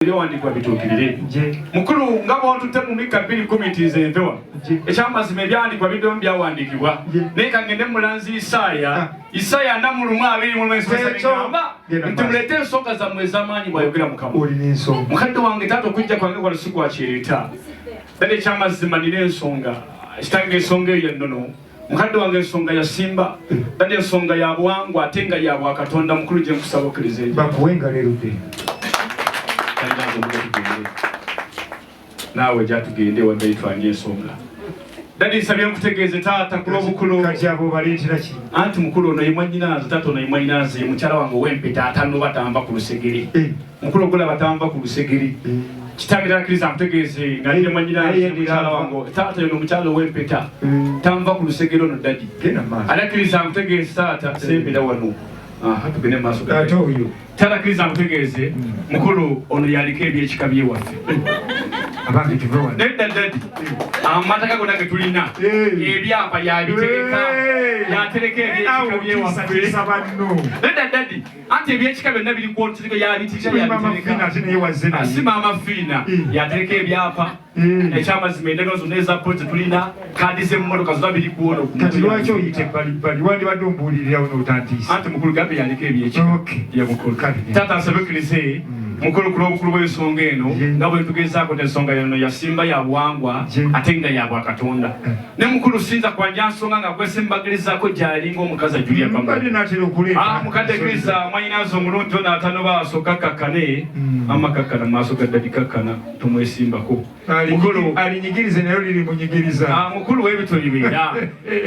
Ebyawandiikibwa bituukirire. Mukulu, nga bw'ontutte mu Mikka 2:10 nti nze nve wano, ekyamazima ebyawandiikibwa biddemu byawandiikibwa, naye ka ngende mu mulanzi Isaaya, Isaaya 41 21 ensomesa bigamba nti muleete ensonga zammwe ez'amaanyi, bw'ayogera Mukama. Mukadde wange taata, okujja kwange wano si kwakyereeta ddala. Ekyamazima nina ensonga kitange, ensonga eyo ennono. Mukadde wange, ensonga yasimba badde ensonga ya buwangwa ate nga ya bwakatonda. Mukulu, gye nkusaba okkirize. Bakuwe engalo erudde. Naawe gyatugende wadde twanje ensonga. Daddy, nsabye nkutegeeze taata ku lw'obukulu. Kati abo baleetera ki? Anti mukulu, ono ye mwannyinaze taata, ono ye mwannyinaze, mukyala wange ow'empeta, atanoba, tanva ku lusegere. Mukulu, ogulaba tanva ku lusegere. Kitange takkiriza nkutegeeze nga ndi mwannyinaze, mukyala wange taata, yono omukyala ow'empeta, tanva ku lusegere ono daddy. Genda maaso. Anakkiriza nkutegeeze taata, sembera wano. Aha, tugende mu maaso. Ate oyo? Takkiriza nkutegeeze mukulu, ono yaliko ebyekika byewaffe. Abange, tuve wano. Nedda daddy, amataka gonna ge tulina, ebyapa yabitereka, yatereka ebyekika byewaffe. Tiisa banno. Nedda daddy, anti ebyekika byonna biri kwotereka, yabitika. Mama Fina Yabitereka. Ate naye wazze naye. Si maama Fiina, yatereka ebyapa. Ekyamazima endagaano zonna eza plot tulina, kaadi z'emmotoka zonna biri kuwono. Kati lwaki oyita ebbalibbali? Wandibadde ombuulirirawo n'otantiisa. Anti mukulu, gambe yaliko ebyekika. Ye mukulu. Kale. Taata, nsabe okkirize mukulu ku lw'obukulu bw'ensonga eno, nga bwe tugezaako nti ensonga yano yasimba ya buwangwa ate nga ya bwakatonda. Ne mukulu, sinza kwanja nsonga nga kwesimbagirizaako gyali ng'omukazi ajulya. Mbadde natera okuleeta. Ah, mukadde, kkiriza mwanyinaze omulungi ono atanoba asooka kakkane. Ama kakkana mu maaso ga daddy, kakkana, tumwesimbako. Mukulu. Alinyigirize naye liri munyigiriza. Ah, mukulu w'ebito bibeera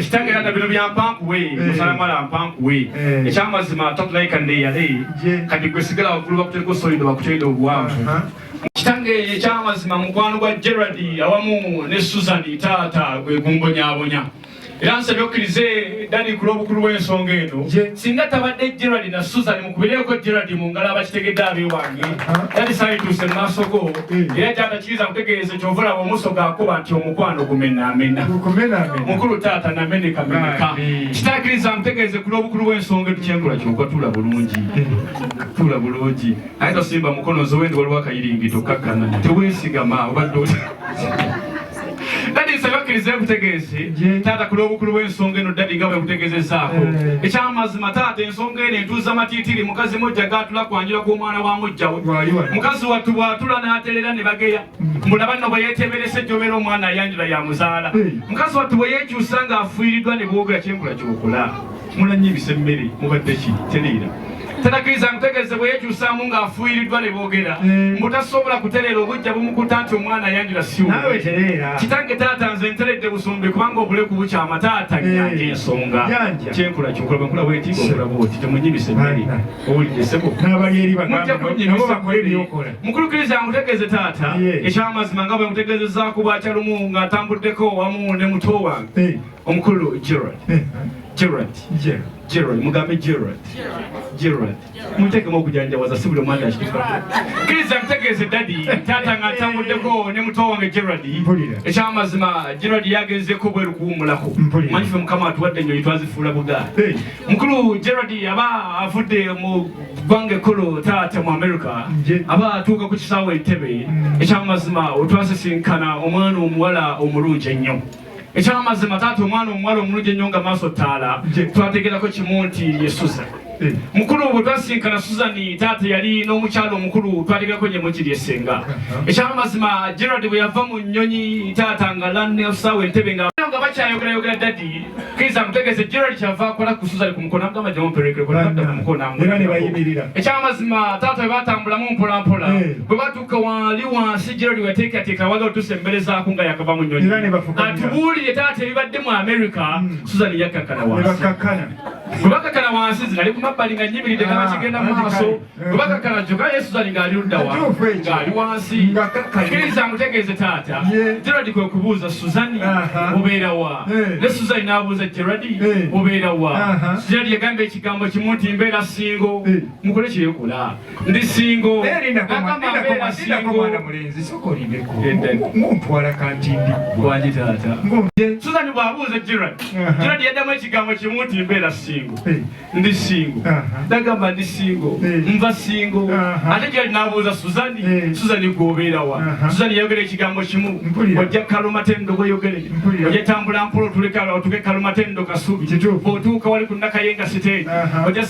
kitange na bino bya mpankuwe, musalamala mpankuwe. Ekyamazima totulaika ndeyale. Kati gwe sigala waggulu, bakutereko solido, bakuterede obuwanvu. Kitange, ekyamazima mukwano gwa Gerard awamu ne Susan taata gwe gumbonyaabonya, era nsabye okkirize daddy ku lw'obukulu bw'ensonga eno. Singa tabadde Gerard na Susan, mukubireko Gerard mu ngalo abakitegedde abeewange. Daddy, saalituuse mu maaso go. Era gyatakiriza kutegeeza kyova olaba omusoga akuba nti omukwano gumenaamena. Gukumenamena. Mukulu taata, namenekameneka. Bambi. Kitakiriza ntegeeze ku lw'obukulu bw'ensonga eno. Kyenkola kyokka, tuula bulungi, tuula bulungi, aye tosimba mukono nze wendi waliwo akayiringito kakkana teweesigama obadde oti. Daddy, nsaba okkirize nkutegeeze taata ku lw'obukulu bw'ensonga eno. Daddy, nga bwe nkutegeezezaako, ekyamazima taata ensonga eno entuuza matiitiri. Mukazi mujja gaatula kwanjula kw'omwana wa mujja we. Wali wano. Mukazi wattu bw'atula n'aterera ne bageya mbula banno bwe yeeteberesa ejjobeera omwana ayanjula yamuzaala. Mukazi wattu bwe yeekyusa ng'afiiriddwa ne boogera kyenkola kyokola mulanyibisa emmere mubadde ki tereera. Tatakkiriza nkutegeeze bwe yeekyusaamu ng'afuuyiriddwa ne boogera mbu tasobola kutereera, obujja bumukuta nti omwana ayanjula si wuwe. Naawe tereera. Kitange taata, nze nteredde busumbi kubanga obuleku bukyama taata. Nyanja ensonga. Nyanja. Kyenkola kyokola, bwe nkola bweti ngaokola bwoti, temunyibisa emmere. Bana. Owulidde sebo? N'abali eri Mujja bagambe kunnyibisa nabo bakole emmere. byokola. Mukulu, kkiriza nkutegeeze taata, ekyamazima nga bwe nkutegeezezaako bwakyalumu ng'atambuddeko wamu ne muto wange omukulu Gerard. Gerard. Gerard, mugambe Gerard. Gerard, muteekemu okujanjawaza, si buli omwana akituukako. Kkiriza nkutegeeze daddy, taata nga ntambuddeko ne muto wange Gerard. Mpulira. Ekyamazima Gerard yagenzeeko bweru kuwummulako. Mpulira. Manyi ffe Mukama atuwadde ennyonyi, twazifuula bugaali. Mukulu Gerard aba avudde mu ggwanga ekkulu taata mu America. Aba atuuka ku kisaawe Entebe. Ekyamazima otwasisinkana omwana omuwala omulungi ennyo. Ekyamazima taata, omwana omuwala omulungi ennyo nga maaso ttaala. Twategerako kimu nti ye Susan. Mukulu, bwe twasinkana Susan taata, yali n'omukyalo omukulu, twategerako nye mukiri essenga. Ekyamazima Gerard bwe yava mu nnyonyi taata nga lannesaawa Entebe nga bakyayogerayogera, daddy, kkiriza mutegeeze, Gerard kyava akola ku Susan ku mukono, agamba gyemuperekereko nadda ku mukono. Era ne bayimirira. Ekyamazima taata, bwe batambulamu mpolampola, bwe batuuka wali wansi Gerard weteekateeka waga otusemberezaako nga yakava mu nnyonyi Era ne bafukamira. atubuulire taata ebibadde mu America, Susan yakkakkana Ne wansi. bakakkana. Bwe bakakkana wansi, zinali ku mabbali nga nnyimiridde nga Ah, bakigenda mu anti maaso. kale. Bwe bakakkana kyokka ye Susan ng'ali ludda wa? Kituufu ekyo. Ng'ali wansi. Nga kakkanye. Kkiriza nkutegeeze taata, Gerard kwe kubuuza Suzani, obeera Obeera wa? Ne Suzani n'abuuza Gerard, obeera wa? Gerard yagamba ekigambo kimu nti mbeera single. Mukole kyekola, ndi single. Nagamba mbeera single. Mwana mulenzi, sooka olindeko, nguntwala kantindi. Wangi taata. Suzani bw'abuuza Gerard, Gerard yaddamu ekigambo kimu nti mbeera single, ndi single. Nagamba ndi single, nva single. Ate Gerard n'abuuza Suzani, Suzani gwobeera wa? Suzani yayogera ekigambo kimu, ojja Kalumatendo, bweyogere, ojja tambula mpola otuleka otuke Kalumatendo Kasubi, otuuka wali ku Nakayenga stage ojja